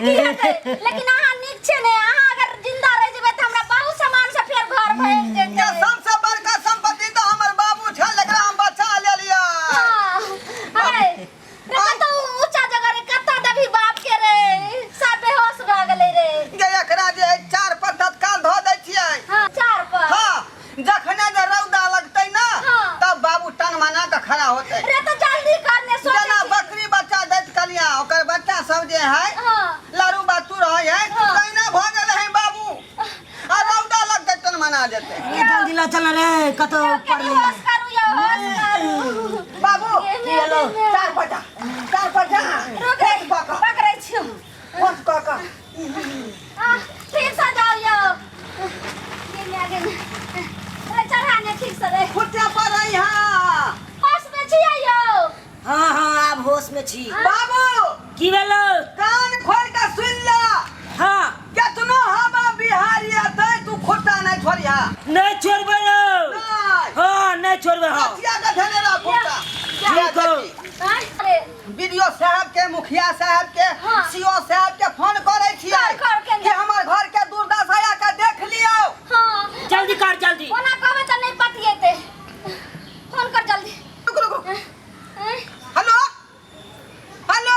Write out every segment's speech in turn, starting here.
की हेतै लेकिन अहाँ नीक छै ने अहाँ अगर जिंदा रहि जेबै तऽ हमरा बहुत सामान से फेर घर भरि जे जेतै सबसे बड़का संपत्ति तऽ हमर बाबू छल एकरा हम बचा लेलियै हाँ, अरे रे कतौ ऊंचा जगह रे कतौ देबही बाप के रे सब बेहोश भऽ गेलै रे जे एकरा जे है चार पर तत्काल धऽ दै छियै हाँ चार पर हाँ जखने जे रौदा लगतै ना हाँ। तब बाबू टन मना के खड़ा होतै रे तो जल्दी करने सोचै जेना छी। बकरी बच्चा दैत कलिया ओकर बच्चा सब जे है हाँ लारू बातू रहै है हाँ। तहिना भऽ गेलै है बाबू आ रौदा लगतै टन मना जेतै ए, जल्दी ल चल रे कतौ ऊपर कनी होश करू यौ होश करू बाबू की हेलो? चार पर जा चार पर जा रुक रे होश कऽ कऽ पकड़ै छियौ होश कऽ कऽ आ, ठीक से जाओ यौ गे गे गे रे चढ़ा ने ठीक से रे खुट्टा पर रही हाँ होश में छियै यौ हाँ हाँ आब होश में छी बाबू की भेलो कान खोल के सुन ला हाँ केतनो हवा बिहारी अतै तू खुट्टा नहीं छोड़िया नहीं छोड़बै यौ नहीं हाँ नहीं छोड़बै हाँ रथिया के धेने रह खुट्टा ठीक हौ। आँय, रे बीडीओ साहब के मुखिया साहब के हाँ। सीओ साहब के फोन करे छियै कर, कर, केने। कि हमर घर के दुर्दशा आ के देख लियौ हाँ जल्दी कर जल्दी ओना कहबै तऽ नहि पतिएतै फोन कर जल्दी रुक रुक रुक। आँय, हेलो हेलो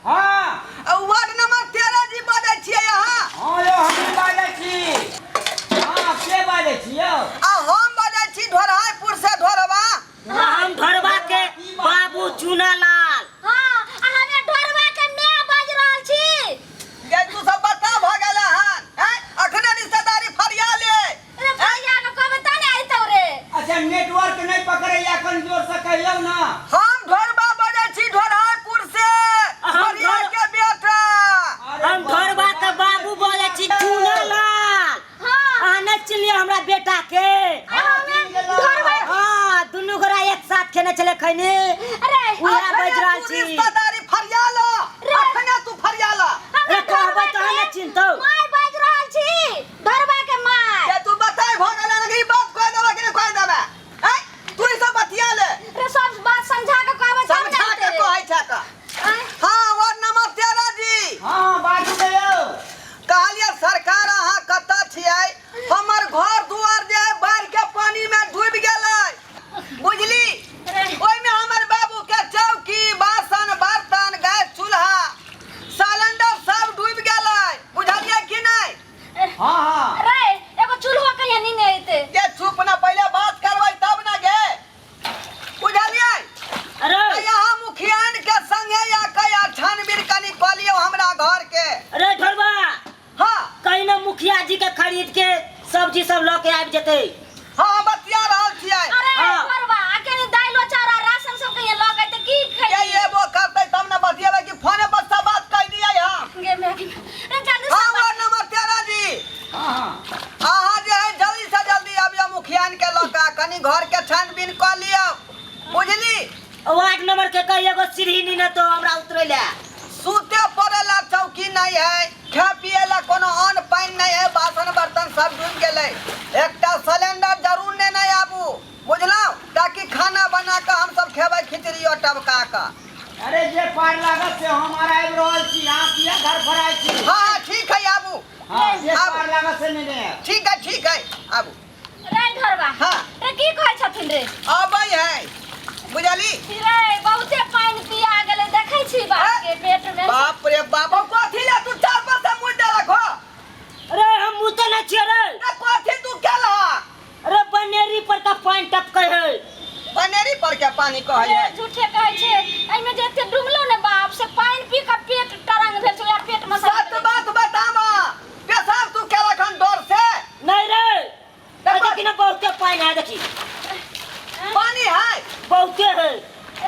हाँ वार्ड नंबर 13 जी बजै छियै अहाँ हाँ यौ हमही बाजै छी हाँ के बाजै छी यौ आ हम बजै छी ढोरहाईपुर से ढोरबा हम ढोरबा के बाबू चुनालाल हाँ आ हमे ढोरबा के my बाजि रहल छी गे तू सब बता भ गेल हन हैं अखने रिश्तेदारी फरिया ले रे भैया के कहबै तऽ ने अइतौ रे अच्छा नेटवर्क नहीं पकड़ैया कनि जोर से कहियौ ना हम ढोरबा बजै छी ढोरहाईपुर से हम फरिया ढोर- के बेटा अरे हम ढोरबा के बाबू बोले छी चुनालाल हाँ अहाँ नहि चिन्हलियै हमरा बेटा के आ हमे ढोरबा हाँ दुनू गोरा एक साथ खेने छलै खैनी अरे उएह अखने बाजि रहल तू छी रिश्तेदारी फरिया ला अखने तू फरिया ला हमे अरे कहबै ढोरबा तहन के ने चिन्हतौ my बाजि रहल छी ढोरबा के my they तू बताई भ गेल हन कि ई बात कह देबे कि नहि कह देबे हैं तू ई सब बतिया ले रे सब बात समझा के कहबै तब ने समझा के अइतै रे। कहै छै का आँय, हाँ वार्ड नंबर 13 जी हाँ बाजू ने यौ कहलियै सरकार अहाँ कतऽ छियै हमर घर दुआर जे है बाढ़ि के पानी में डूबि गेलै बुझली ओहिमे हमर बाबू के चौकी बासन बर्तन गैस चूल्हा सिलेंडर सब डूबि गेलै बुझलियै कि नहि हाँ हाँ रे एगो चूल्हो कहिया नीने अइतै जे चुप ना पहिले बात करबै तब ना गे बुझलियै अरे तऽ यहाँ मुखियान के संगे या कया छानबीन कनि कऽ लियौ हमरा घर के अरे ढोरबा हाँ कहीं ना मुखिया जी के खरीद के सब्जी सब लऽ के आबि जेतै हाँ बतिया रहल छियै अरे हाँ। घरवा अकेले दाइलो चारा राशन सब कहिया लऽ के अइतै की के खैली एबो करतै तब ने बतियेबै कि फोने पर सब बात कहि दियै हम गे my गे रे जल्दी हाँ सब वार्ड नंबर 13 जी हाँ हाँ अहाँ जे है जल्दी से जल्दी अबियौ मुखियान के लऽ कऽ कनि घर के छानबीन कऽ लियौ बुझली वार्ड नंबर के कही एगो सीढ़ी नी न तो हमरा उतरे ले सूते पड़े ला चौकी नहीं है खाए पिए ला कोनो अन्न पानि नहीं है बासन बर्तन सब डूबि गेलै एकटा सिलेंडर जरूर नेने आबू बुझलहुँ ताकि खाना बना कऽ हम सब खेबै खिचड़ी और टबका कऽ अरे जे पार लागत से हम आर आबि रहल छी अहाँ किया घर फराइ छी हाँ हाँ ठीक है आबू हाँ जे आबू। पार लागत से नेने आयब ठीक है ठीक है आबू रे घरवा हाँ। रे की कहै छथिन रे अबै है बुझली रे बहुते पानि पिया गेलै देखै छी बाप के पेट में बाप रे बाप कथी ले तू चार पाँच से मुँह देलक हो अरे हम मुँह नहीं छियै रे ए, कथी तू केलह अरे बनेरी पर का पानि टपकै है बनेरी पर के पानी कहै रे है झूठे कहै छै एहिमे जे एते डुबलो ने बाप से पानि पी के पेट तरंग भेल छै वएह पेट में सच बात बतावा पेशाब तू केलक हन डर से नहीं रे देखो। देखी ना बहुते पानि है देखी पानी है बहुते है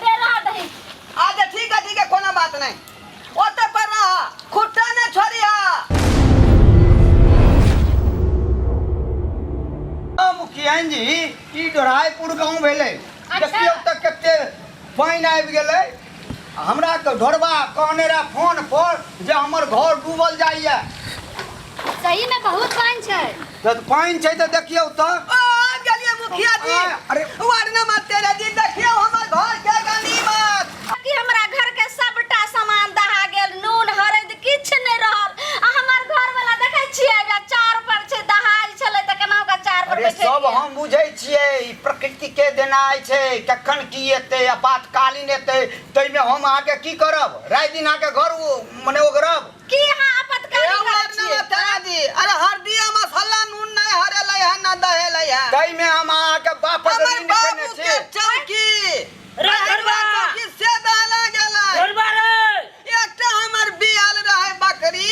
रे रह दही आज ठीक है ठीक है कोनो बात नहीं ओते पर रहा खुट्टा ने छोड़िया मुखियान जी ई डोरायपुर गाँव भेलै देखियौ तऽ कते पानि आबि गेलै हमरा के ढोरबा कहने रहे फोन पर जे हमर घर डूबल जाइए सही में बहुत पानि छै तऽ पानि छै तऽ देखियौ तऽ ओ आबि गेलियै मुखिया जी अरे। वार्ड नंबर 13 जी देखियौ हमर घर के गनीमत कि हमरा घर के सबटा सामान दहा गेल नून हरद किछु नहि रहल केनाइ छै, कखन की एतै, आपातकालीन एतै, ताहिमे हम अहाँके की करब? राति दिन अहाँके घर मने ओगरब? की अहाँ आपातकालीन करै छियै? दादी अरे हरदी आ मसाला नून नहीं हरेलै है ना दहेलै है। ताहिमे हम अहाँके बाप हमर ऋण केने बाबू छी। के चौकी रे घरबा। चौकी से दहला गेलै। ढोरबा रे। एकटा हमर बियाल रहै बकरी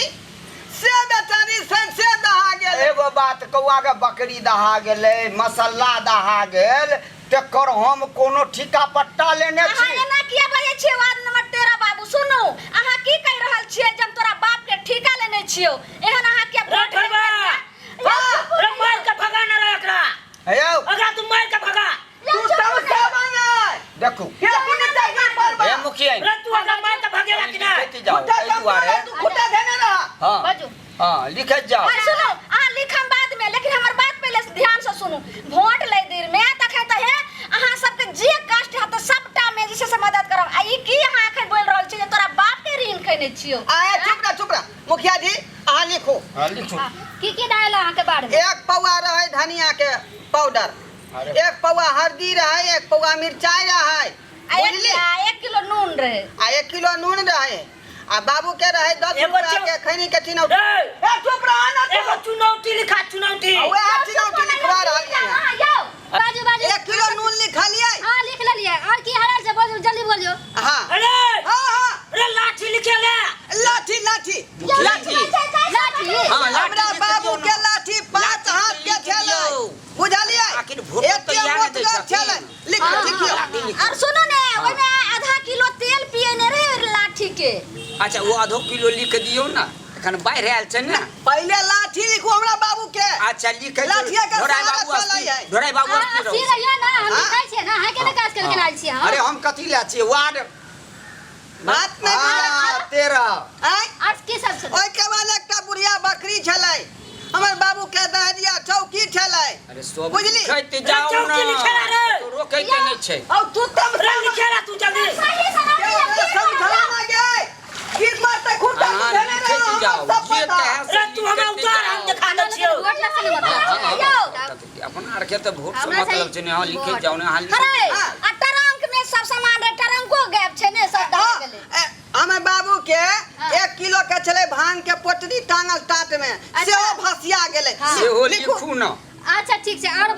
से बेचारी से दहा गेलै। एगो बात कौआ के बकरी दहा गेलै, मसाला दहा गेल, तेकर हम कोनो ठीका पट्टा लेने अहाँ छी? एना किया बजै छियै वार्ड नंबर 13 बाबू? सुनू, अहाँ की कहि रहल छियै जे हम तोरा बाप के ठीका लेने छियौ? एहन अहाँ किया रे ढोरबा। रे मार के भगा ना रे एकरा। हे यौ। एकरा तू मार के भगा। तू सब सब आय देखू। के तू नहीं चाहिए पर हे मुखिया। रे तू एकरा मार के भगेला कि ना? लिखैत जाओ खुटा एहि दुआरे। तू खुटा धेने रह। हाँ। बाजू। हाँ, लिखैत जाओ। अरे सुनू, अहाँ लिखम बाद में, लेकिन हमर बात पहिले ध्यान से सुनू। वोट लै देर में तखन तऽ हे अहाँ सबके जे कष्ट हैत सबटा में जे छै से मदद करब। आ ई की अहाँ एखन बोलि रहल छी जे तोरा बाप के ऋण खैने छियौ? आए चुप रह, चुप रह। मुखिया जी अहाँ लिखू। हाँ, लिखू। की की दायल अहाँके बाढ़ में? एक पौआ रहे धनिया के पाउडर, अरे। एक पौआ हल्दी रहे, एक पौआ मिरचाई रहे, आ एक बुझली? आ 1 किलो नून रहे। आ 1 किलो नून रहे। आ बाबू के रहे 10 एगो रुपया के खैनी के चिनौती। रे। ए चुप रह ना तू। एगो चुनौती लिखा, चुनौती। आ वएह चुनौती लिखवा रहल है। अहाँ यौ। बाजू बाजू। 1 किलो नून लिखलियै? हाँ लिख लेलियै। और की हरल छै? बोलू जल्दी बोलियौ। हाँ। अरे। हाँ, हाँ। अरे लाठी लिखे ले। लाठी, लाठी। लाठी। लाठी। हाँ, लाठी हमरा लिख बाबू दियौ के ना। लाठी 5 हाथ के लिख छलै। दियौ। बुझलियै? आखिर भोट एते तऽ इएह ने दै मोटगर छथिन। छलै। लिख लिखियौ। लाठी लिख। और सुनू ने, ओहिमे आधा किलो तेल पियने रहे लाठी के। अच्छा, ओ आधो किलो लिख दियौ ना, एखन बाढ़ि आयल छै ने। पहिले लाठी लिखू हमरा बाबू के। अच्छा लिख। लाठिया के ढोराई सहारा बाबू चलै अस्थिर, है। ढोराई बाबू अहाँ अस्थिर अस्थिर रहू। रहियौ ना, हम हाँ। लिखै छियै ना, अहाँ केना काज करके आयल छियै हम? अरे हम कथी लए छियै वार्ड? बात नहि बुझै हाँ, छियै। 13। आँय? और की सब छलै? ओहिके बाद एकटा बुढ़िया बकरी छलै, हमर बाबू के दहरिया चौकी छलै। अरे सब बुझली? लिखैत जाओ चौकी ना, लिखेला रे। तो रोकै के नहि छै। और तू तब रे लिखेला तू जल्दी। सही से ना के ओकरा समझा ना गे। की मारते खुर्दा अहाँ तू धेने लिखैत रह, हमरा जाओ, सब जे पता। कहै से रे तू हमरा लिखैत उतार, हम जाओ। देखा दै छियौ। वोट लग से मतलब हाँ, हाँ, छै। यौ। अपना आरके तऽ वोट से हमरा मतलब चाही छै ने। अहाँ लिखैत वोट। जाओ ने, अहाँ लिखैत अरे हाँ। आ ट्रंक में सब सामान रहे, ट्रंको गायब छै ने, सब दहा हाँ, गेलै। ए, हमर बाबू के 1 किलो के छलै भांग के पोटरी टांगल टाट में, सेहो भसिया गेलै। सेहो लिखू। लिखू ना। अच्छा ठीक छै, और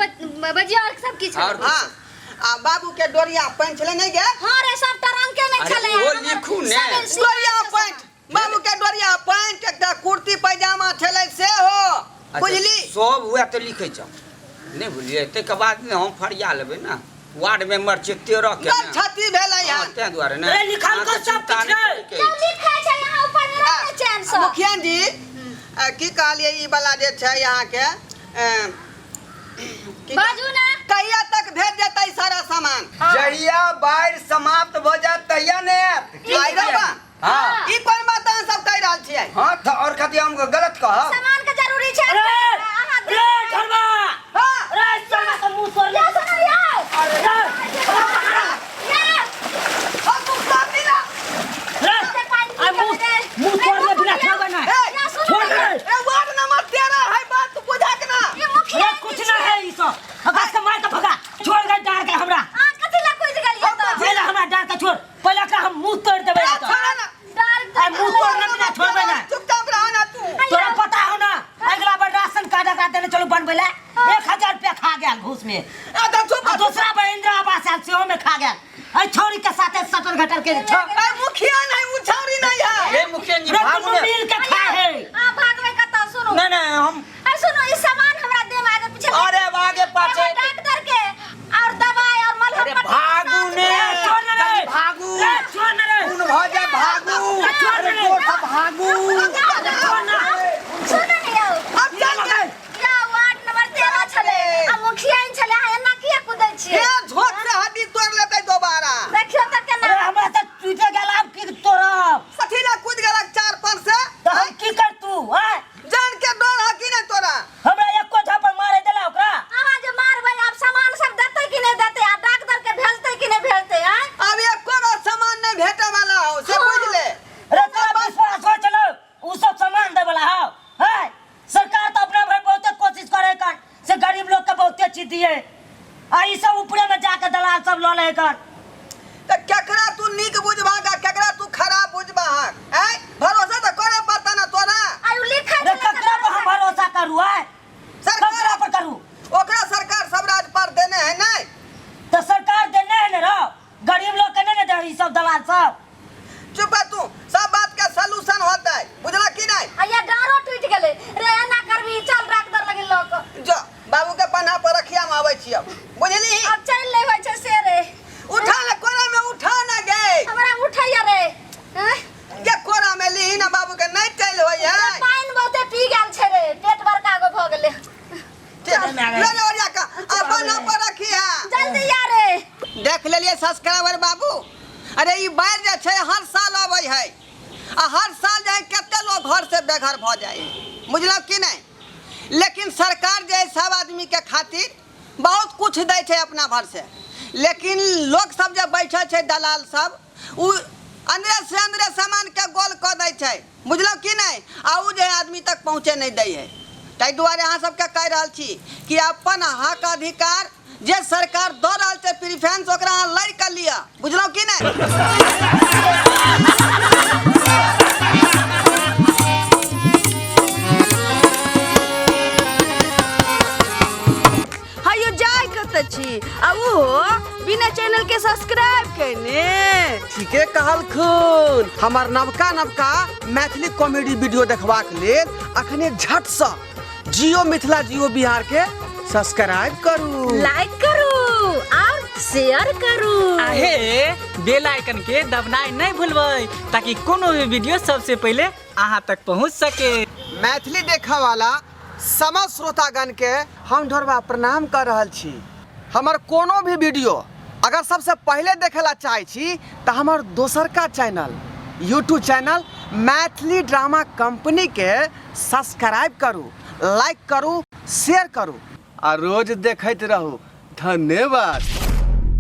बजियौ और सब की छलै? और हाँ, आ बाबू के डोरिया पैंट छलै नहीं गे? हाँ रे, सब ट्रंके में अरे छलै। ओहो हमर लिखू ने। सब एलसी डोरिया छै पैंट, सामान। बाबू के डोरिया पैंट, एकटा कुर्ती पैजामा छलै सेहो। अच्छा, बुझली? सब हुए तऽ लिखै जाउ, नहि बुझलियै? ताहिके बाद ने हम फरिया लेबै ने। वार्ड मेंबर छियै 13 के बड़ ने। क्षति भेलै हाँ, हन। ताहि दुआरे ने। अरे लिखल अहाँके को सब चिन्ता किछु नहि रे। करैके यौ, अछि। लिखै छै यहाँ ऊपर में रहै चैन से। मुखिया जी की कहलियै ई वाला जे छै अहाँके की बाजू ना। कहिया तक भेज देतै सारा सामान? जहिया बाढ़ि समाप्त भऽ जायत तहिया ने आयत। आइ रे बा। हाँ। ई कोन बात अहाँ सब कहि रहल छियै? हाँ, तऽ और कथी हम गलत कहब? सामान के जरूरी छै। अरे अहाँ रे ढोरबा। हाँ। रे साला के मुंह तोड़ ले। यौ, सुनू यौ। रे यौ, हम तू सब दिना। रे से पानि आ पी के मुंह दे। मुंह तोड़ ले बिना छोड़बे ना। ए, यौ, सुनू छोड़ ने। रे। ए वार्ड नंबर 13 है, बात तू बुझा के ना। ई मुखिया रे कुछ ना है ई सब। आकाश के मार के भगा। छोड़ गए डार के हमरा। अहाँ कथी लए कुदि गेलियै तऽ? पहिले हमरा डार के छोड़, पहिले एकरा हम मुंह तोड़ देबै। ए, तऽ छोड़ा ना। डार आ मुंह तोड़ने बिना छोड़बे ना। चुपचाप रह ना तू। तोरा पता हो ना, अगला बार राशन कार्ड एकरा देने चलू बनबै ले, 1000 रुपया खा गेल घूस में। ए, तऽ चुप। आ दूसरा बार इंदिरा आवास आयल सेहो में खा गेल। एहि छौड़ी के साथे सटर घटर के छौ। ए, मुखिया नहीं, उ छौरी नहीं है। हे मुखिया जी रे भागू दुनू ने। मिल के खा है। अहाँ भागबै कतऽ? सुनू। नहि नहि हम अरे सुनू, ई सामान हमरा देब आगे पीछे। अरे आगे पाछे। एगो डॉक्टर के और दवाई और मलहम अरे पट्टी भागू साथ ने। में। छोड़ ना रे। भागू। रे छोड़ ना रे। खून भऽ जाय भागू। छोड़ अरे रे। जोर से भागू। छोड़ ना। सुनू ने यौ। अब चल के। यौ, वार्ड नंबर 13 छलै आ मुखिया छलै, अहाँ एना किया कुदै छियै? हे झोंक से हड्डी तोड़ लेतै दोबारा। देखियौ तऽ केना। अरे हमरा तऽ टूटे गेल, आब की तोड़ब? कथी ला कूद गेलक 4 5 से? तऽ हम की करतू? आँय? जान के डर है कि नहीं तोरा? हमरा एको झापड़ मारे देला ओकरा। अहाँ जे मारबै, आब सामान सब देतै कि नहि देतै? आ डॉक्टर के भेजतै कि नहि भेजतै? आँय? अब एको गो सामान नहीं भेटे वाला हो से बुझ ले। रे तोरा विश्वास हो चलो उ सब सामान दे वाला हो है? सरकार तो अपना भर बहुते कोशिश करे कर से गरीब लोग के बहुते चीज दिए, आ ई सब ऊपरे में जाके दलाल सब लऽ ले कर। तऽ केकरा तू नीक बुझबहक आ केकरा तू खराब बुझबहक? आँय, भरोसा तऽ करऽ पड़तऽ ने तोरा। आयु लिखै अरे ककरा पर हम भरोसा करू आय? सरकार ककरा पर करू? ओकरा सरकार सब राज पर देने है नहीं? तो सरकार देने है ने रो, गरीब लोग के नहीं ने दे ई सब दलाल सब। चुप है तू, सब बात के सलूशन होता है, बुझला की नहीं? आया डारो टूट गेलै रे, एना करबी? चल राख दर लगिन लऽ कऽ। जो बाबू के पन्ना पर रखिया, हम आबै छी अब, बुझली? अब चल ले होइ छै से रे। उठा ले कोरा में, उठा ना गे। हमरा उठैया रे, हैं? के कोरा में लीही ना बाबू के, नहीं चल होय है। पानि बहुते पी गेल छै रे, पेट बड़का गो भऽ गेलै। ले ले ओरिया का आ पन्ना पर रखी है। जल्दी या रे। देख लेलिए सब्सक्राइबर बाबू। अरे ई बाढ़ि जे छै हर साल अबै है आ हर साल जे है कते लोग घर से बेघर भऽ जाइ है, बुझलक कि नहीं? लेकिन सरकार जे है सब आदमी के खातिर बहुत कुछ दै छै अपना भर से, लेकिन लोग सब जे बैठल छै दलाल सब, उ अंदरे से अंदरे सामान के गोल कऽ दै छै, बुझलक कि नहीं? आ उ जे आदमी तक पहुँचे नहीं दै है। ताहि दुआरे अहाँ सबके कहि रहल छी कि अपन हक अधिकार जे सरकार दऽ रहल छै प्रिफरेंस, ओकरा अहाँ लड़ि कऽ लिअ, बुझलहुँ कि नहि? हयो जाय कतऽ छी आ ओहो बिना चैनल के सब्सक्राइब केने? ठीके कहलखुन। हमर नवका नवका मैथिली कॉमेडी वीडियो देखबाक लेल अखने झटसँ जियो मिथिला जियो बिहार के सब्सक्राइब करू, लाइक करू और शेयर करू। आहे बेल आइकन के दबनाइ नहि भूलबै ताकि कोनो भी वीडियो सबसे पहिले अहाँ तक पहुँच सके। मैथिली देखऽ वाला समस्त श्रोतागण के हम ढोरबा प्रणाम कर रहल छी। हमर कोनो भी वीडियो अगर सबसे पहिले देखे ला चाहै छी तऽ हमर दोसरका channel YouTube channel Maithili drama company के सब्सक्राइब करू, लाइक करू, शेयर करू आ रोज देखैत रहू। धन्यवाद।